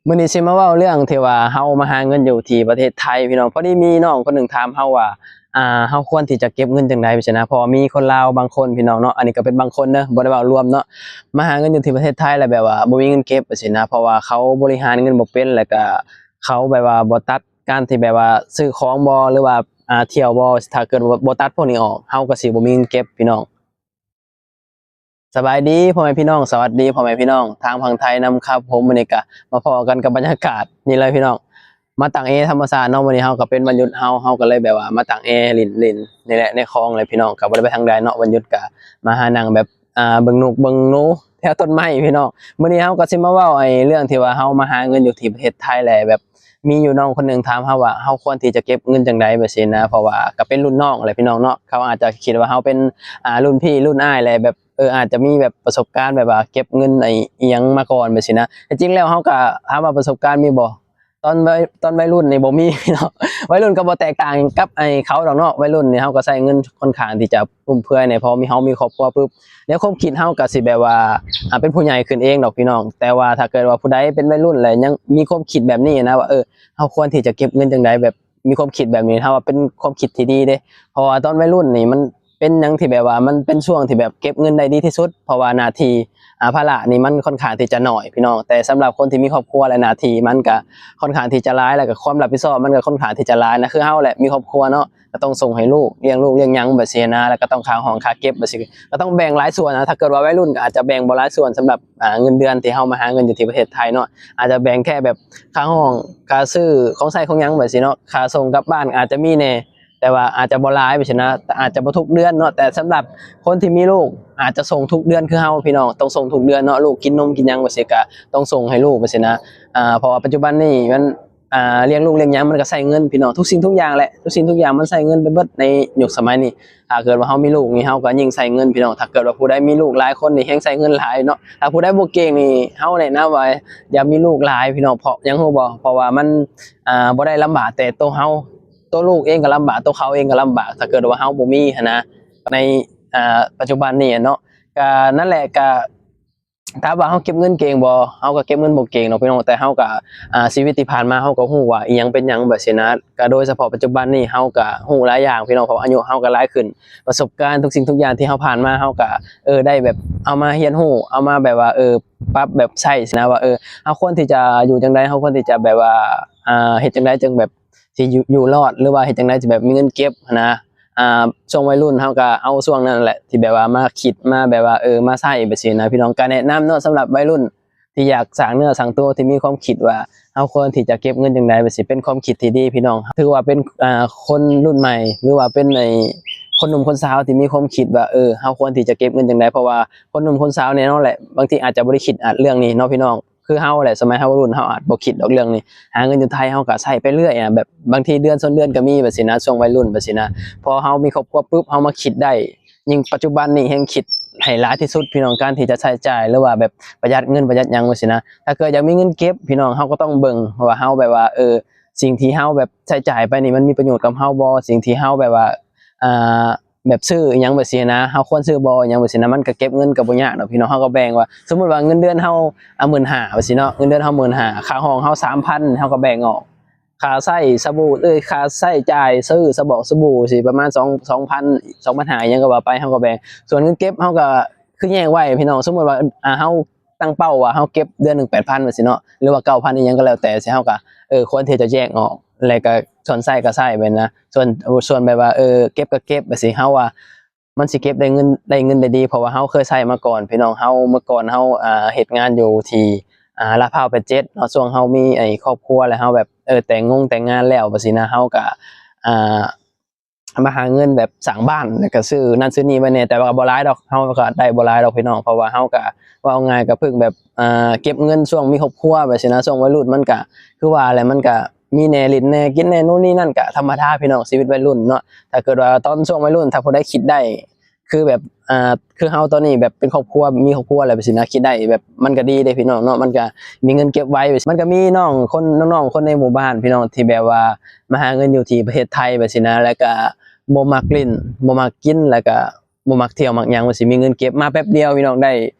ມື້ນີ້ຊິມາເວົ້າເລື່ອງທີ່ວ່າເຮົາມາຫາເງິນຢູ່ທີ່ປະເທດໄທພີ່ນ້ອງ. ພໍດີມີນ້ອງຄົນໜຶ່ງຖາມເຮົາວ່າ ອ່າ ເຮົາຄວນທີ່ຈະເກັບເງິນຈັ່ງໃດ ແບບຊີ້ນະ. ເພາະວ່າມີຄົນລາວບາງຄົນພີ່ນ້ອງເນາະ, ອັນນີ້ກໍເປັນບາງຄົນເດີ ບໍ່ໄດ້ເວົ້າລວມເນາະ, ມາຫາເງິນຢູ່ທີ່ປະເທດໄທແລ້ວແບບວ່າບໍ່ມີເງິນເກັບ ແບບຊີ້ນະ. ເພາະວ່າເຂົາບໍລິຫານເງິນບໍ່ເປັນ ແລ້ວກໍເຂົາແບບວ່າບໍ່ຕັດການທີ່ແບບວ່າຊື້ຂອງບໍ ຫຼືວ່າ ອ່າ ທ່ຽວບໍ. ຖ້າເກີດວ່າບໍ່ຕັດພວກນີ້ອອກ ເຮົາກໍຊິບໍ່ມີເງິນເກັບພີ່ນ້ອງ. ສະບາຍດີພໍ່ແມ່ພີ່ນ້ອງ, ສະຫວັດດີພໍ່ແມ່ພີ່ນ້ອງທາງຝັ່ງໄທນຳຄັບຜົມ. ມື້ນີ້ກະມາພໍ້ກັນກັບບັນຍາກາດນີ້ເລີຍພີ່ນ້ອງ, ມາຕາກແອທຳມະຊາດເນາະ. ມື້ນີ້ເຮົາກະເປັນວັນຢຸດເຮົາ, ເຮົາກະເລີຍແບບວ່າມາຕາກແອຫຼິ້ນໆນີ້ແຫຼະໃນຄອງເລີຍພີ່ນ້ອງ. ກະບໍ່ໄດ້ໄປທາງໃດເນາະ, ວັນຢຸດກະມາຫານັ່ງແບບ ອ່າ ເບິ່ງນົກເບິ່ງໜູແຖວຕົ້ນໄມ້ພີ່ນ້ອງ. ມື້ນີ້ເຮົາກະຊິມາເວົ້າໄອ້ເລື່ອງທີ່ວ່າເຮົາມາຫາເງິນຢູ່ທີ່ປະເທດໄທແຫຼະ. ແບບມີຢູ່ນ້ອງຄົນໜຶ່ງຖາມເຮົາວ່າ ເຮົາຄວນທີ່ຈະເກັບເງິນຈັ່ງໃດ ແບບຊີ້ນະ. ເພາະວ່າກະເປັນລຸ້ນນ້ອງແຫຼະພີ່ນ້ອງເນາະ, ເຂົາອາດຈະຄິດວ່າເຮົາເປັນ ອ່າ ລຸ້ນພີ່ລຸ້ນອ້າຍແຫຼະ ແບບ ເອີ ອາດຈະມີແບບປະສົບການແບບວ່າເກັບເງິນໄອ້ອີ່ຫຍັງມາກ່ອນ ແບບຊີ້ນະ. ແຕ່ຈິງແລ້ວເຮົາກະ ຖາມວ່າປະສົບການມີບໍ່? ຕອນໄວ ຕອນໄວລຸ້ນນີ້ບໍ່ມີເນາະ, ໄວລຸ້ນກໍບໍ່ແຕກຕ່າງກັບໄອ້ເຂົາດອກເນາະ. ໄວລຸ້ນນີ້ເຮົາກໍໃຊ້ເງິນຄ່ອນຂ້າງທີ່ຈະຟຸມເຟືອຍແດ່, ພໍມີ ເຮົາມີຄອບຄົວປຶບ ແນວຄວາມຄິດເຮົາກໍຊິແບບວ່າ ອ່າ ເປັນຜູ້ໃຫຍ່ຂຶ້ນເອງດອກພີ່ນ້ອງ. ແຕ່ວ່າຖ້າເກີດວ່າຜູ້ໃດເປັນໄວລຸ້ນແລ້ວຍັງມີຄວາມຄິດແບບນີ້ນະ ວ່າ ເອີ ເຮົາຄວນທີ່ຈະເກັບເງິນຈັ່ງໃດ, ແບບມີຄວາມຄິດແບບນີ້ ຖ້າວ່າເປັນຄວາມຄິດທີ່ດີເດ້. ເພາະວ່າຕອນໄວລຸ້ນນີ້ມັນ ເປັນຫຍັງທີ່ແບບວ່າມັນເປັນຊ່ວງທີ່ແບບເກັບເງິນໄດ້ດີທີ່ສຸດ, ເພາະວ່າໜ້າທີ່ ອາ ພາລະນີ້ມັນຄ່ອນຂ້າງທີ່ຈະໜ້ອຍພີ່ນ້ອງ. ແຕ່ສຳລັບຄົນທີ່ມີຄອບຄົວ ແລະ ໜ້າທີ່ມັນກະຄ່ອນຂ້າງທີ່ຈະຫຼາຍ, ແລ້ວກະຄວາມຮັບຜິດຊອບມັນກະຄ່ອນຂ້າງທີ່ຈະຫຼາຍນະ. ຄືເຮົາແຫຼະ ມີຄອບຄົວເນາະ, ກະຕ້ອງສົ່ງໃຫ້ລູກ, ລ້ຽງລູກລ້ຽງຫຍັງແບບຊີ້ນະ, ແລ້ວກະຕ້ອງຄ່າຫ້ອງຄ່າເກັບແບບຊີ້, ກະຕ້ອງແບ່ງຫຼາຍສ່ວນນະ. ຖ້າເກີດວ່າໄວລຸ້ນກະອາດຈະແບ່ງບໍ່ຫຼາຍສ່ວນສຳລັບ ອ່າ ເງິນເດືອນທີ່ເຮົາມາຫາເງິນຢູ່ທີ່ປະເທດໄທເນາະ, ອາດຈະແບ່ງແຄ່ແບບຄ່າຫ້ອງ, ຄ່າຊື້ຂອງໃຊ້ຂອງຫຍັງແບບຊີ້ເນາະ, ຄ່າສົ່ງກັບບ້ານອາດຈະມີແດ່ ແຕ່ວ່າອາດຈະບໍ່ຫຼາຍແບບຊີ້ນະ, ອາດຈະບໍ່ທຸກເດືອນເນາະ. ແຕ່ສຳລັບຄົນທີ່ມີລູກອາດຈະສົ່ງທຸກເດືອນຄືເຮົາພີ່ນ້ອງ, ຕ້ອງສົ່ງທຸກເດືອນເນາະ, ລູກກິນນົມກິນຫຍັງແບບຊີ້ກະຕ້ອງສົ່ງໃຫ້ລູກແບບຊີ້ນະ. ອາ ເພາະວ່າປັດຈຸບັນນີ້ມັນ ອາ ລ້ຽງລູກລ້ຽງຫຍັງມັນກະໃຊ້ເງິນພີ່ນ້ອງ, ທຸກສິ່ງທຸກຢ່າງແຫຼະ, ທຸກສິ່ງທຸກຢ່າງມັນໃຊ້ເງິນໄປເບິດໃນຍຸກສະໄໝນີ້. ຖ້າເກີດວ່າເຮົາມີລູກນີ້ ເຮົາກະຍິ່ງໃຊ້ເງິນພີ່ນ້ອງ. ຖ້າເກີດວ່າຜູ້ໃດມີລູກຫຼາຍຄົນນີ້ແຮ່ງໃຊ້ເງິນຫຼາຍເນາະ. ຖ້າຜູ້ໃດບໍ່ເກັ່ງນີ້ ເຮົາແນະນຳວ່າຢ່າມີລູກຫຼາຍພີ່ນ້ອງ. ເພາະຫຍັງຮູ້ບໍ່? ເພາະວ່າມັນ ອາ ບໍ່ໄດ້ລຳບາກແຕ່ໂຕເຮົາ, ໂຕລູກເອງກໍລຳບາກ, ໂຕເຂົາເອງກໍລຳບາກ ຖ້າເກີດວ່າເຮົາບໍ່ມີຫັ້ນນະ ໃນ ອາ ປັດຈຸບັນນີ້ເນາະ. ກະນັ້ນແຫຼະ, ກະ ຖາມວ່າເຮົາເກັບເງິນເກັ່ງບໍ່? ເຮົາກໍເກັບເງິນບໍ່ເກັ່ງດອກພີ່ນ້ອງ, ແຕ່ເຮົາກໍ ອາ ຊີວິດທີ່ຜ່ານມາເຮົາກໍຮູ້ວ່າອີ່ຫຍັງເປັນຫຍັງແບບຊີ້ນະ. ກໍໂດຍສະເພາະປັດຈຸບັນນີ້ເຮົາກໍຮູ້ຫຼາຍຢ່າງພີ່ນ້ອງ, ເພາະອາຍຸເຮົາກໍຫຼາຍຂຶ້ນ, ປະສົບການທຸກສິ່ງທຸກຢ່າງທີ່ເຮົາຜ່ານມາ ເຮົາກໍ ເອີ ໄດ້ແບບເອົາມາຮຽນຮູ້, ເອົາມາແບບວ່າ ເອີ ປັບແບບໃຊ້ຊີ້ນະ ວ່າ ເອີ ເຮົາຄວນທີ່ຈະຢູ່ຈັ່ງໃດ, ເຮົາຄວນທີ່ຈະແບບວ່າ ອາ ເຮັດຈັ່ງໃດຈຶ່ງແບບ ຊິຢູ່ ຢູ່ລອດ ຫຼືວ່າເຮັດຈັ່ງໃດຊິແບບມີເງິນເກັບຫັ້ນນະ. ອາ ຊ່ວງໄວລຸ້ນເຮົາກໍເອົາຊ່ວງນັ້ນແຫຼະ ທີ່ແບບວ່າມາຄິດ ມາແບບວ່າ ເອີ ມາໃຊ້ແບບຊີ້ນະພີ່ນ້ອງ. ກໍແນະນຳເນາະ ສຳລັບໄວລຸ້ນທີ່ຢາກສ້າງເນື້ອສ້າງຕົວ ທີ່ມີຄວາມຄິດວ່າເຮົາຄວນທີ່ຈະເກັບເງິນຈັ່ງໃດ ແບບຊີ້ ເປັນຄວາມຄິດທີ່ດີພີ່ນ້ອງ. ຖືວ່າເປັນ ອາ ຄົນລຸ້ນໃໝ່ ຫຼືວ່າເປັນໄອ້ຄົນໜຸ່ມຄົນສາວທີ່ມີຄວາມຄິດວ່າ ເອີ ເຮົາຄວນທີ່ຈະເກັບເງິນຈັ່ງໃດ, ເພາະວ່າຄົນໜຸ່ມຄົນສາວແນ່ນອນແຫຼະ ບາງທີອາດຈະບໍ່ໄດ້ຄິດ ອາດເລື່ອງນີ້ເນາະພີ່ນ້ອງ. ຄືເຮົາແຫຼະ ສະໄໝເຮົາວັຍລຸ້ນ ເຮົາອາດບໍ່ຄິດດອກເລື່ອງນີ້ ຫາເງິນຢູ່ໄທເຮົາກໍໃຊ້ໄປເລື້ອຍອະ ແບບບາງທີເດືອນສອງເດືອນກໍມີແບບຊີ້ນະ ຊ່ວງໄວລຸ້ນແບບຊີ້ນະ. ພໍເຮົາມີຄອບຄົວປຶບ ເຮົາມາຄິດໄດ້ ຍິ່ງປັດຈຸບັນນີ້ແຮ່ງຄິດໃຫ້ຫຼາຍທີ່ສຸດພີ່ນ້ອງ ການທີ່ຈະໃຊ້ຈ່າຍ ຫຼືວ່າແບບປະຢັດເງິນປະຢັດຫຍັງແບບຊີ້ນະ. ຖ້າເກີດຢາກມີເງິນເກັບພີ່ນ້ອງ ເຮົາກໍຕ້ອງເບິ່ງວ່າເຮົາແບບວ່າ ເອີ ສິ່ງທີ່ເຮົາແບບໃຊ້ຈ່າຍໄປນີ້ ມັນມີປະໂຫຍດກັບເຮົາບໍ່? ສິ່ງທີ່ເຮົາແບບວ່າ ອ່າ ແບບຊື້ອີ່ຫຍັງແບບຊີ້ນະ ເຮົາຄວນຊື້ບໍ່ ອີ່ຫຍັງແບບຊີ້ນະ ມັນກໍເກັບເງິນກໍບໍ່ຍາກດອກພີ່ນ້ອງ. ເຮົາກໍແບ່ງວ່າ ສົມມຸດວ່າເງິນເດືອນເຮົາ ອ່າ ໝື່ນຫ້າ ວ່າຊີ້ເນາະ ເງິນເດືອນເຮົາໝື່ນຫ້າ ຄ່າຫ້ອງເຮົາສາມພັນ ເຮົາກໍແບ່ງອອກ ຄ່າໃຊ້ສະບູ ເອີ ຄ່າໃຊ້ຈ່າຍຊື້ສະບອກສະບູຊີ້ ປະມານສອງ ສອງພັນ ສອງພັນຫ້າ ອີ່ຫຍັງກໍວ່າໄປ ເຮົາກໍແບ່ງ. ສ່ວນເງິນເກັບເຮົາກໍຄືແຍກໄວ້ພີ່ນ້ອງ ສົມມຸດວ່າ ອ່າ ເຮົາ ຕັ້ງເປົ້າວ່າເຮົາເກັບເດືອນໜຶ່ງແປດພັນວ່າຊີ້ເນາະ ຫຼືວ່າເກົ້າພັນອີ່ຫຍັງກໍແລ້ວແຕ່ຊີ້ ເຮົາກໍ ເອີ ຄວນທີ່ຈະແຍກອອກ ແລ້ວກໍສ່ວນໃຊ້ກໍໃຊ້ແມ່ນນະ ສ່ວນ ສ່ວນແບບວ່າ ເອີ ເກັບກໍເກັບແບບຊີ້ ເຮົາວ່າມັນຊິເກັບໄດ້ເງິນ ໄດ້ເງິນໄດ້ດີ ເພາະວ່າເຮົາເຄີຍໃຊ້ມາກ່ອນພີ່ນ້ອງ. ເຮົາ ເມື່ອກ່ອນເຮົາ ອ່າ ເຮັດງານຢູ່ທີ່ ອ່າ ລາດພຮ້າວແປດເຈັດເນາະ ຊ່ວງເຮົາມີໄອ້ຄອບຄົວ ແລ້ວເຮົາແບບ ເອີ ແຕ່ງງົງແຕ່ງງານແລ້ວແບບຊີ້ນະ ເຮົາກໍ ອ່າ ມາຫາເງິນແບບສ້າງບ້ານ ແລ້ວກໍຊື້ນັ້ນຊື້ນີ້ໄວ້ແດ່ ແຕ່ວ່າກໍບໍ່ຫຼາຍດອກ ເຮົາກໍໄດ້ບໍ່ຫຼາຍດອກພີ່ນ້ອງ ເພາະວ່າເຮົາກໍ ເວົ້າງ່າຍກໍເພິ່ງແບບ ເກັບເງິນຊ່ວງມີຄອບຄົວແບບຊີ້ນະ ຊ່ວງໄວລຸ້ນມັນກໍ ຄືວ່າແຫຼະ ມັນກໍມີແດ່ຫຼິ້ນແດ່ກິນແດ່ ໂນ່ນນີ້ນັ້ນ ກໍທຳມະດາພີ່ນ້ອງ ຊີວິດໄວລຸ້ນເນາະ. ຖ້າເກີດວ່າຕອນຊ່ວງໄວລຸ້ນ ຖ້າຜູ້ໃດຄິດໄດ້ ຄືແບບ ອ່າ ຄືເຮົາຕອນນີ້ແບບເປັນຄອບຄົວ ມີຄອບຄົວແລ້ວແບບຊີ້ນະ ຄິດໄດ້ແບບ ມັນກໍດີເດ້ພີ່ນ້ອງເນາະ ມັນກໍມີເງິນເກັບໄວ້. ມັນກໍມີນ້ອງຄົນ ນ້ອງໆຄົນໃນໝູ່ບ້ານພີ່ນ້ອງ ທີ່ແບບວ່າມາຫາເງິນຢູ່ທີ່ປະເທດໄທແບບຊີ້ນະ ແລ້ວກໍບໍ່ມັກຫຼິ້ນ ບໍ່ມັກກິນ ແລ້ວກໍບໍ່ມັກທ່ຽວມັກຫຍັງ ມັນຊິມີເງິນເກັບມາແປັບດຽວພີ່ນ້ອງ ໄດ້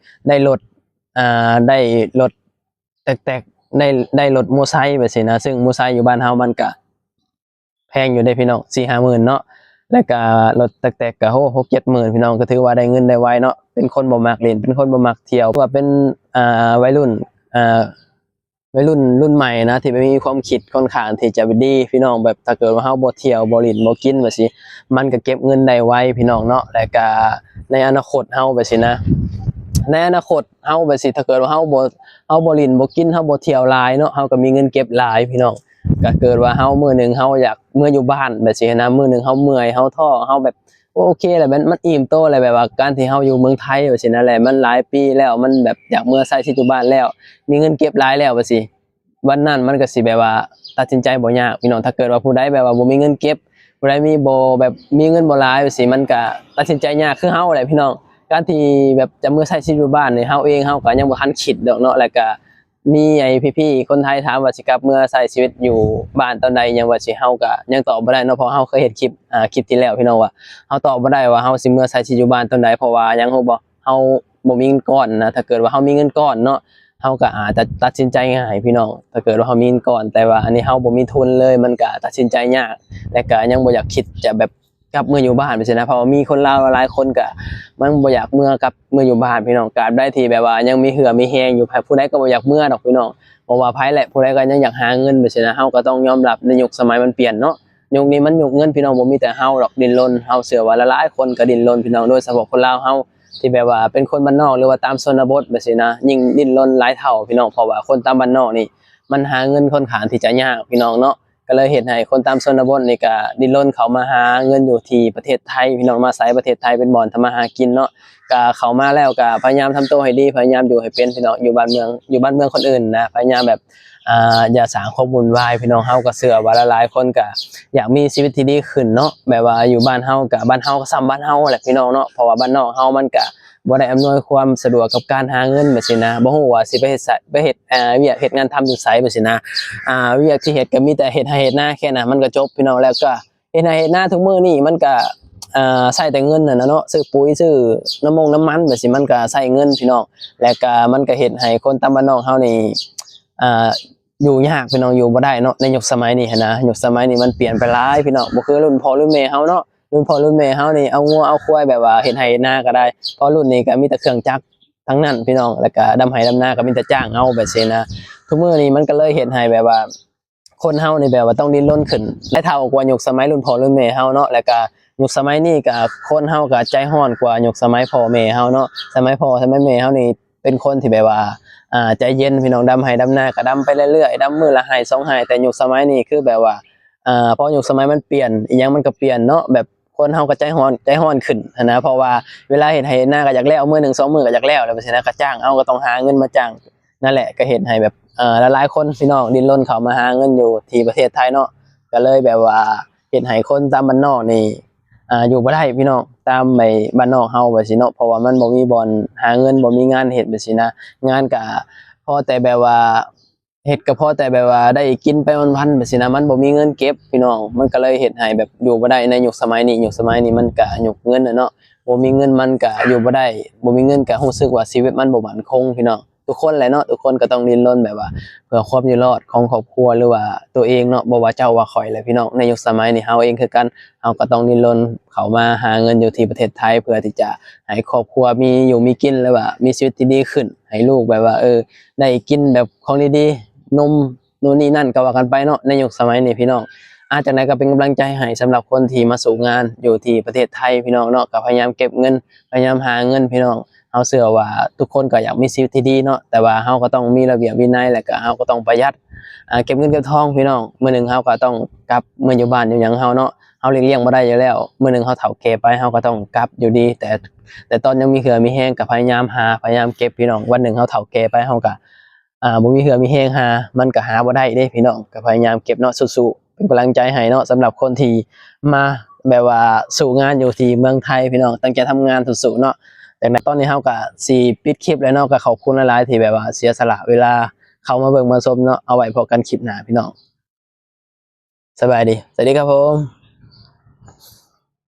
ໄດ້ລົດ ອ່າ ໄດ້ລົດ ແຕັກ ໄດ້ ໄດ້ລົດມໍໄຊແບບຊີ້ນະ ຊຶ່ງມໍໄຊຢູ່ບ້ານເຮົາມັນກະແພງຢູ່ເດ້ພີ່ນ້ອງ ສີ່ຫ້າໝື່ນເນາະ ແລ້ວກະລົດຕັກແຕັກກະ ໂອ້ ຫົກເຈັດໝື່ນ ພີ່ນ້ອງ ກະຖືວ່າໄດ້ເງິນໄດ້ໄວເນາະ ເປັນຄົນບໍ່ມັກຫຼິ້ນ ເປັນຄົນບໍ່ມັກທ່ຽວ ວ່າເປັນ ອ່າ ໄວລຸ້ນ ອ່າ ໄວລຸ້ນລຸ້ນໃໝ່ນະ ທີ່ແບບມີຄວາມຄິດຄ່ອນຂ້າງທີ່ຈະດີ ພີ່ນ້ອງ ແບບຖ້າເກີດວ່າເຮົາບໍ່ທ່ຽວບໍ່ຫຼິ້ນບໍ່ກິນແບບຊີ້ ມັນກະເກັບເງິນໄດ້ໄວ ພີ່ນ້ອງເນາະ ແລ້ວກະໃນອະນາຄົດເຮົາແບບຊີ້ນະ ໃນອະນາຄົດເຮົາແບບຊີ້ ຖ້າເກີດວ່າເຮົາບໍ່ ເຮົາບໍ່ຫຼິ້ນບໍ່ກິນ ເຮົາບໍ່ທ່ຽວຫຼາຍເນາະ ເຮົາກະມີເງິນເກັບຫຼາຍ ພີ່ນ້ອງ ກະເກີດວ່າເຮົາມື້ໜຶ່ງເຮົາຢາກເມືອຢູ່ບ້ານແບບຊີ້ນະ ມື້ໜຶ່ງເຮົາເມື່ອຍ ເຮົາທໍ້ ເຮົາແບບ ໂອເຄແຫຼະ ມັນ ມັນອີ່ມໂຕແຫຼະ ແບບວ່າການທີ່ເຮົາຢູ່ເມືອງໄທແບບຊີ້ນະແຫຼະ ມັນຫຼາຍປີແລ້ວ ມັນແບບຢາກເມືອໃຊ້ຊີວິດຢູ່ບ້ານແລ້ວ ມີເງິນເກັບຫຼາຍແລ້ວແບບຊີ້ ວັນນັ້ນມັນກະຊິແບບວ່າຕັດສິນໃຈບໍ່ຍາກ ພີ່ນ້ອງ ຖ້າເກີດວ່າຜູ້ໃດແບບວ່າບໍ່ມີເງິນເກັບ ຜູ້ໃດມີ ບໍ່ ແບບມີເງິນບໍ່ຫຼາຍແບບຊີ້ ມັນກະຕັດສິນໃຈຍາກຄືເຮົາແຫຼະ ພີ່ນ້ອງ ການທີ່ແບບຈະເມືອໃຊ້ຊີວິດຢູ່ບ້ານນີ້ ເຮົາເອງເຮົາກະຍັງບໍ່ທັນຄິດດອກເນາະ ແລ້ວກະ ມີໄອ້ພີ່ໆຄົນໄທຖາມວ່າຊິກັບເມືອໃຊ້ຊີວິດຢູ່ບ້ານຕອນໃດ ຫຍັງວ່າຊີ້ ເຮົາກະຍັງຕອບບໍ່ໄດ້ເນາະ ເພາະເຮົາເຄີຍເຮັດຄລິບ ອ່າ ຄລິບທີ່ແລ້ວ ພີ່ນ້ອງ ວ່າເຮົາຕອບບໍ່ໄດ້ວ່າເຮົາຊິເມືອໃຊ້ຊີວິດຢູ່ບ້ານຕອນໃດ ເພາະວ່າຫຍັງຮູ້ບໍ່ ເຮົາບໍ່ມີເງິນກ້ອນນະ ຖ້າເກີດວ່າເຮົາມີເງິນກ້ອນເນາະ ເຮົາກະອາດຈະຕັດສິນໃຈງ່າຍ ພີ່ນ້ອງ ຖ້າເກີດວ່າເຮົາມີເງິນກ້ອນ ແຕ່ວ່າອັນນີ້ເຮົາບໍ່ມີທຶນເລີຍ ມັນກະຕັດສິນໃຈຍາກ ແລະກະຍັງບໍ່ຢາກຄິດຈະແບບ ກັບເມືອຢູ່ບ້ານແບບຊີ້ນະ ເພາະວ່າມີຄົນລາວຫຼາຍໆຄົນກະ ມັນບໍ່ຢາກເມືອກັບເມືອຢູ່ບ້ານ ພີ່ນ້ອງ ກາບໃດທີ່ແບບວ່າຍັງມີເຫື່ອມີແຮງຢູ່ ໃຜຜູ້ໃດກະບໍ່ຢາກເມືອດອກ ພີ່ນ້ອງ ບໍ່ວ່າໃຜແຫຼະ ຜູ້ໃດກະຍັງຢາກຫາເງິນແບບຊີ້ນະ ເຮົາກະຕ້ອງຍອມຮັບໃນຍຸກສະໄໝມັນປ່ຽນເນາະ ຍຸກນີ້ມັນຍຸກເງິນ ພີ່ນ້ອງ ບໍ່ມີແຕ່ເຮົາດອກດີ້ນລົນ ເຮົາເຊື່ອວ່າຫຼາຍໆຄົນກະດີ້ນລົນ ພີ່ນ້ອງ ໂດຍສະເພາະຄົນລາວເຮົາ ທີ່ແບບວ່າເປັນຄົນບ້ານນອກ ຫຼືວ່າຕາມຊົນນະບົດແບບຊີ້ນະ ຍິ່ງດີ້ນລົນຫຼາຍເທົ່າ ພີ່ນ້ອງ ເພາະວ່າຄົນຕາມບ້ານນອກນີ້ ມັນຫາເງິນຄ່ອນຂ້າງທີ່ຈະຍາກ ພີ່ນ້ອງເນາະ ກະເລີຍເຮັດໃຫ້ຄົນຕາມຊົນນະບົດນີ້ກະດີ້ນລົນເຂົ້າມາຫາເງິນຢູ່ທີ່ປະເທດໄທ ພີ່ນ້ອງ ມາໃຊ້ປະເທດໄທເປັນບ່ອນທຳມາຫາກິນເນາະ ກະເຂົ້າມາແລ້ວກະພະຍາຍາມທຳໂຕໃຫ້ດີ ພະຍາຍາມຢູ່ໃຫ້ເປັນ ພີ່ນ້ອງ ຢູ່ບ້ານເມືອງ ຢູ່ບ້ານເມືອງຄົນອື່ນນະ ພະຍາຍາມແບບ ອ່າ ຢ່າສ້າງຄວາມວຸ້ນວາຍ ພີ່ນ້ອງ ເຮົາກະເຊື່ອວ່າຫຼາຍໆຄົນກະຢາກມີຊີວິດທີ່ດີຂຶ້ນເນາະ ແບບວ່າຢູ່ບ້ານເຮົາກະ ບ້ານເຮົາກະສ່ຳບ້ານເຮົາແຫຼະ ພີ່ນ້ອງເນາະ ເພາະວ່າບ້ານນອກເຮົາມັນກະ ບໍ່ໄດ້ອຳນວຍຄວາມສະດວກກັບການຫາເງິນແບບຊີ້ນະ ບໍ່ຮູ້ວ່າຊິໄປເຮັດໃສ ໄປເຮັດ ອ່າ ວຽກເຮັດງານທຳຢູ່ໃສແບບຊີ້ນະ ອ່າ ວຽກທີ່ເຮັດກະມີແຕ່ເຮັດໄຮ່ເຮັດນາແຄ່ນັ້ນ ມັນກະຈົບ ພີ່ນ້ອງ ແລ້ວກະເຮັດໄຮ່ເຮັດນາທຸກມື້ນີ້ມັນກະ ອ່າ ໃຊ້ແຕ່ເງິນຫັ້ນນະເນາະ ຊື້ປຸ໋ຍ ຊື້ນ້ຳມົງນ້ຳມັນແບບຊີ້ ມັນກະໃຊ້ເງິນ ພີ່ນ້ອງ ແລ້ວກະມັນກະເຮັດໃຫ້ຄົນຕາມບ້ານນອກເຮົານີ້ ອ່າ ຢູ່ຍາກ ພີ່ນ້ອງ ຢູ່ບໍ່ໄດ້ເນາະ ໃນຍຸກສະໄໝນີ້ຫັ້ນນະ ຍຸກສະໄໝນີ້ມັນປ່ຽນໄປຫຼາຍ ພີ່ນ້ອງ ບໍ່ຄືລຸ້ນພໍ່ລຸ້ນແມ່ເຮົາເນາະ ລຸ້ນພໍ່ລຸ້ນແມ່ເຮົານີ້ເອົາງົວເອົາຄວາຍ ແບບວ່າເຮັດໄຮ່ເຮັດນາກະໄດ້ ພໍລຸ້ນນີ້ກະມີແຕ່ເຄື່ອງຈັກທັງນັ້ນ ພີ່ນ້ອງ ແລ້ວກະດຳໄຮ່ດຳນາກະມີແຕ່ຈ້າງເອົາແບບຊີ້ນະ ທຸກມື້ນີ້ມັນກະເລີຍເຮັດໃຫ້ແບບວ່າ ຄົນເຮົານີ້ແບບວ່າຕ້ອງດີ້ນລົນຂຶ້ນຫຼາຍເທົ່າກວ່າຍຸກສະໄໝລຸ້ນພໍ່ລຸ້ນແມ່ເຮົາເນາະ ແລ້ວກະຍຸກສະໄໝນີ້ກະ ຄົນເຮົາກະໃຈຮ້ອນກວ່າຍຸກສະໄໝພໍ່ແມ່ເຮົາເນາະ ສະໄໝພໍ່ສະໄໝແມ່ເຮົານີ້ ເປັນຄົນທີ່ແບບວ່າ ອ່າ ໃຈເຢັນ ພີ່ນ້ອງ ດຳໄຮ່ດຳນາກະດຳໄປເລື້ອຍໆ ດຳມື້ລະໄຮ່ສອງໄຮ່ ແຕ່ຍຸກສະໄໝນີ້ຄືແບບວ່າ ອ່າ ພໍຍຸກສະໄໝມັນປ່ຽນ ອີ່ຫຍັງມັນກະປ່ຽນເນາະ ແບບຄົນເຮົາກະໃຈຮ້ອນ ໃຈຮ້ອນຂຶ້ນຫັ້ນນະ ເພາະວ່າເວລາເຮັດໄຮ່ເຮັດນາກະຢາກແລ້ວ ມື້ໜຶ່ງສອງມື້ກະຢາກແລ້ວແລ້ວ ຈັ່ງຊີ້ນະ ກະຈ້າງເອົາ ກະຕ້ອງຫາເງິນມາຈ້າງ ນັ້ນແຫຼະ ກະເຮັດໃຫ້ແບບ ເອີ ຫຼາຍໆຄົນ ພີ່ນ້ອງ ດີ້ນລົນເຂົ້າມາຫາເງິນຢູ່ທີ່ປະເທດໄທເນາະ ກະເລີຍແບບວ່າເຮັດໃຫ້ຄົນຕາມບ້ານນອກນີ້ ອ່າ ຢູ່ບໍ່ໄດ້ ພີ່ນ້ອງ ຕາມໄອ້ບ້ານນອກເຮົາແບບຊີ້ເນາະ ເພາະວ່າມັນບໍ່ມີບ່ອນຫາເງິນ ບໍ່ມີງານເຮັດແບບຊີ້ນະ ງານກະພໍແຕ່ແບບວ່າ ເຮັດກະພໍແຕ່ແບບວ່າໄດ້ກິນໄປວັນໆແບບຊີ້ນະ ມັນບໍ່ມີເງິນເກັບ ພີ່ນ້ອງ ມັນກະເລີຍເຮັດໃຫ້ແບບຢູ່ບໍ່ໄດ້ໃນຍຸກສະໄໝນີ້ ຍຸກສະໄໝນີ້ມັນກະຍຸກເງິນແຫຼະເນາະ ບໍ່ມີເງິນມັນກະຢູ່ບໍ່ໄດ້ ບໍ່ມີເງິນກະຮູ້ສຶກວ່າຊີວິດມັນບໍ່ໝັ້ນຄົງ ພີ່ນ້ອງ ທຸກຄົນແຫຼະເນາະ ທຸກຄົນກະຕ້ອງດີ້ນລົນແບບວ່າ ເພື່ອຄວາມຢູ່ລອດຂອງຄອບຄົວ ຫຼືວ່າໂຕເອງເນາະ ບໍ່ວ່າເຈົ້າວ່າຂ້ອຍແຫຼະ ພີ່ນ້ອງ ໃນຍຸກສະໄໝນີ້ ເຮົາເອງຄືກັນ ເຮົາກະຕ້ອງດີ້ນລົນເຂົ້າມາຫາເງິນຢູ່ທີ່ປະເທດໄທ ເພື່ອທີ່ຈະໃຫ້ຄອບຄົວມີຢູ່ມີກິນ ຫຼືວ່າມີຊີວິດທີ່ດີຂຶ້ນ ໃຫ້ລູກແບບວ່າ ເອີ ໄດ້ກິນແບບຂອງດີໆ ນົມ ໂນ່ນນີ້ນັ້ນກະວ່າກັນໄປເນາະ ໃນຍຸກສະໄໝນີ້ ພີ່ນ້ອງ ອາ ຈັ່ງໃດກະເປັນກຳລັງໃຈໃຫ້ສຳລັບຄົນທີ່ມາສູ້ງານຢູ່ທີ່ປະເທດໄທ ພີ່ນ້ອງເນາະ ກະພະຍາຍາມເກັບເງິນ ພະຍາຍາມຫາເງິນ ພີ່ນ້ອງ ເຮົາເຊື່ອວ່າທຸກຄົນກະຢາກມີຊີວິດທີ່ດີເນາະ ແຕ່ວ່າເຮົາກະຕ້ອງມີລະບຽບວິໄນ ແລະກະເຮົາກະຕ້ອງປະຢັດ ອ່າ ເກັບເງິນເກັບທອງ ພີ່ນ້ອງ ມື້ໜຶ່ງເຮົາກະຕ້ອງກັບເມືອຢູ່ບ້ານຢູ່ຫຍັງເຮົາເນາະ ເຮົາຫຼີກລ່ຽງບໍ່ໄດ້ຢູ່ແລ້ວ ມື້ໜຶ່ງເຮົາເຖົ້າແກ່ໄປ ເຮົາກະຕ້ອງກັບຢູ່ດີ ແຕ່ ແຕ່ຕອນຍັງມີເຫື່ອມີແຮງກະພະຍາຍາມຫາ ພະຍາຍາມເກັບ ພີ່ນ້ອງ ວັນໜຶ່ງເຮົາເຖົ້າແກ່ໄປ ເຮົາກະ ອ່າ ບໍ່ມີເຫື່ອມີແຮງຫາ ມັນກະຫາບໍ່ໄດ້ເດ້ ພີ່ນ້ອງ ກະພະຍາຍາມເກັບເນາະ ສູ້ໆ ເປັນກຳລັງໃຈໃຫ້ເນາະ ສຳລັບຄົນທີ່ມາແບບວ່າສູ້ງານຢູ່ທີ່ເມືອງໄທ ພີ່ນ້ອງ ຕັ້ງໃຈທຳງານ ສູ້ໆເນາະ ຈັ່ງໃດຕອນນີ້ເຮົາກະຊິປິດຄລິບແລ້ວເນາະ ກະຂອບຄຸນຫຼາຍໆ ທີ່ແບບວ່າເສຍສະຫຼະເວລາເຂົ້າມາເບິ່ງມາຊົມເນາະ ເອົາໄວ້ພົບກັນຄລິບໜ້າ ພີ່ນ້ອງ ສະບາຍດີ ສະຫວັດດີຄັບຜົມ.